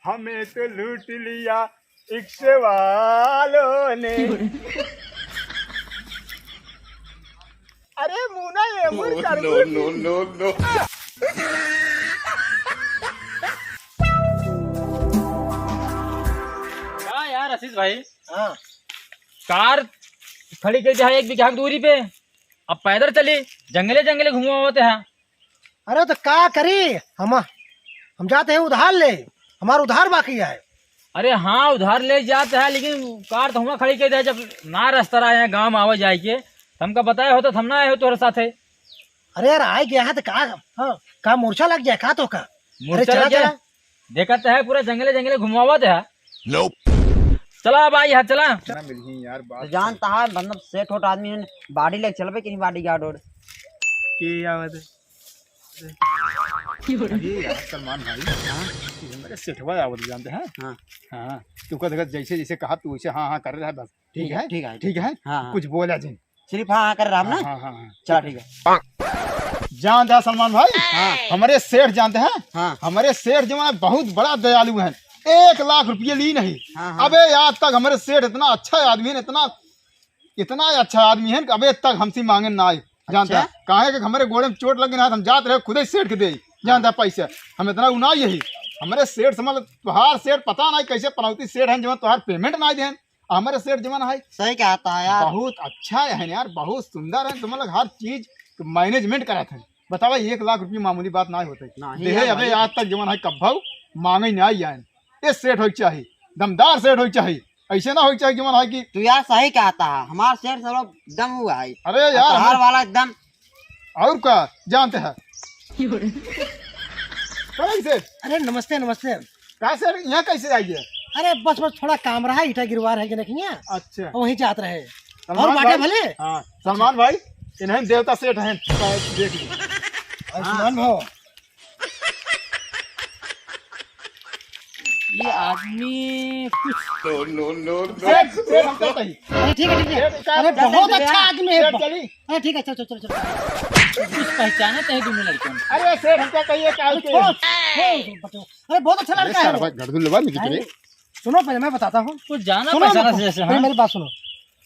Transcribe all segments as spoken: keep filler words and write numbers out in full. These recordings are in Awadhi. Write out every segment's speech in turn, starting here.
हमें तो लूट लिया रिक्शे वालों ने। अरे मुना, ये मुड़ कर मुड़। No, no, no। का यार आशीष भाई, हाँ। कार खड़ी कर दिया है एक बीघा की दूरी पे, अब पैदल चली, जंगले जंगले घूमो होते हैं। अरे तो का करी, हम हम जाते हैं उधार ले, हमार उधार बाकी है। अरे हाँ, उधार ले जाते हैं, लेकिन कार तो हुआं खड़ी कर दे, जब ना रास्ता रहा है गाँव में आवे जाए के, तो हमका बताए होते तो हम ना आए हो तोहरे साथे। अरे यार, आए गया है तो का, हाँ, का मोर्चा लग जाए का तो का? अरे मोर्चा चला, लग जाए? चला। देखत है पूरा जंगले जंगले घुमावत है। Nope। चला भाई, यहाँ चला। ना मिलही यार, बात तो जानता है, मतलब सेठ होट आदमी है, body लेके चलबे कि नहीं, bodyguard और। के आवत है? अरे यार सलमान भाई, हाँ? ये हमारे सेठवा आवत जानते हैं? हाँ। हाँ, तू का देखत जैसे जैसे कहा तू वैसे हाँ हाँ कर रहा है बस। ठीक ठीक है, है, ठीक है, ठीक है? हाँ, हाँ। कुछ बोला जिन। सिर्फ हाँ हाँ कर रहा हम ना? हाँ, हाँ, हाँ, हाँ। चला ठीक है। जानते हैं सलमान भाई? हाँ। हमारे सेठ जानते हैं? हाँ। हमारे सेठ जो है बहुत बड़ा दयालु है, एक लाख रुपये ली नहीं। हाँ, हाँ। अबे आज तक हमारे सेठ इतना अच्छा आदमी है, इतना, इतना अच्छा आदमी है कि अबे तक हमसे मांगे ना आए। जानते अच्छा? हैं? काहे कि हमारे गोड़े में चोट लग गई ना, हम जात रहे खुदे सेठ के दे, जानते हैं पैसे। हम इतना उनाई यही, हमारे सेठ समझ लो, तुहार सेठ पता नहीं कैसे पनौती सेठ हैं जो तुहार payment ना दें। हमारे सेठ जवन है, सही कहता है यार। बहुत अच्छा है यार, बहुत सुंदर है, तुम लोग हर चीज management करत है। बतावा, एक लाख रुपये मामूली बात ना होते। नहीं देहे यार अबे भाई। आज तक जवन है कब्बो मांगे ना आए। ये सेठ होई चाही, दमदार सेठ होई चाही, ऐसे ना होई चाही जवन है कि तू यार सही कहता है, हमार सेठ सब लोग दम हुआ है। अरे यार, तोहार हमारे वाला एकदम। और का जानते हैं? क्यों रे? कौन है सेठ? अरे नमस्ते, नमस्ते। का सेठ, यहाँ कैसे आई है? अरे बस, बस थोड़ा काम रहा, ईटा गिरवा रहे कि नहीं है? अच्छा। वहीं जात रहे। सलमान और बाटे भाई? भले? हाँ, सलमान भाई, इन्हें देवता सेठ हैं, देख लो। आयुष्मान हाँ। भव। ये आदमी कुछ No, no, no, no। सेठ, सेठ, हम कहते हैं। अरे ठीक है, ठीक है। सेठ, का अरे सेठ, बहुत सेठ, अच्छा आदमी है। सेठ चली। अरे ठीक है, चल, चल, चल, चल। कुछ पहचानत है दोनों लड़कों में। अरे सेठ, हम क्या कहिए, क्या अरे होते छोड़, हैं? छोड़, छोड़, बच्चों। अरे बहुत अच्छा अरे लड़का है सारा वो। भाई, घर धुन लेवा, निकल अरे, चले। सुनो, पहले मैं बताता हूँ। कुछ जाना सुनो, पहचाना रुको, से जैसे, पहले हाँ? मेरी बात सुनो।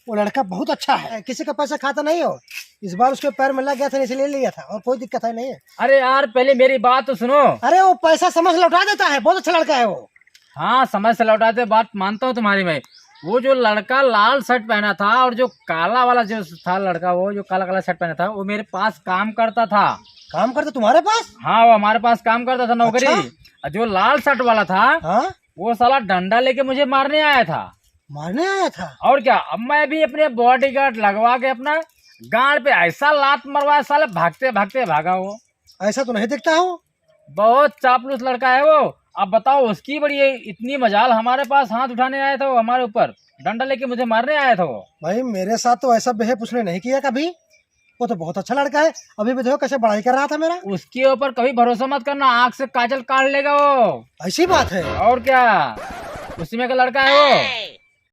वो लड़का बहुत अच्छा है, किसी का पैसा खाता नहीं हो। इस बार उसके पैर में लग गया था, इसलिए लिया था, और कोई दिक्कत है नहीं है। अरे यार, पहले मेरी बात तो सुनो। अरे, वो पैसा समय से लौटा देता है, बहुत अच्छा लड़का है वो। हाँ, समय से लौटा दे, बात मानता हूँ तुम्हारी मैं। वो जो लड़का लाल शर्ट पहना था और जो काला वाला जो था लड़का, वो जो काला काला शर्ट पहना था, वो मेरे पास काम करता था। काम करता तुम्हारे पास? हाँ, वो हमारे पास काम करता था, नौकरी। अच्छा? और जो लाल शर्ट वाला था, हाँ? वो साला डंडा लेके मुझे मारने आया था। मारने आया था? और क्या, अब मैं भी अपने bodyguard लगवा के अपना गांड पे ऐसा लात मरवाया, साले भागते भागते भागा वो। ऐसा तो नहीं दिखता हो। बहुत चापलूस लड़का है वो। अब बताओ, उसकी बड़ी इतनी मजाल, हमारे पास हाथ उठाने आया था वो, हमारे ऊपर डंडा लेके मुझे मारने आया था वो। भाई, मेरे साथ तो ऐसा behave उसने नहीं किया कभी। वो तो बहुत अच्छा लड़का है, अभी भी देखो कैसे बड़ाई कर रहा था मेरा। उसके ऊपर कभी भरोसा मत करना, आँख से काजल काढ़ लेगा वो। ऐसी बात है? और क्या, उसी में का लड़का है वो।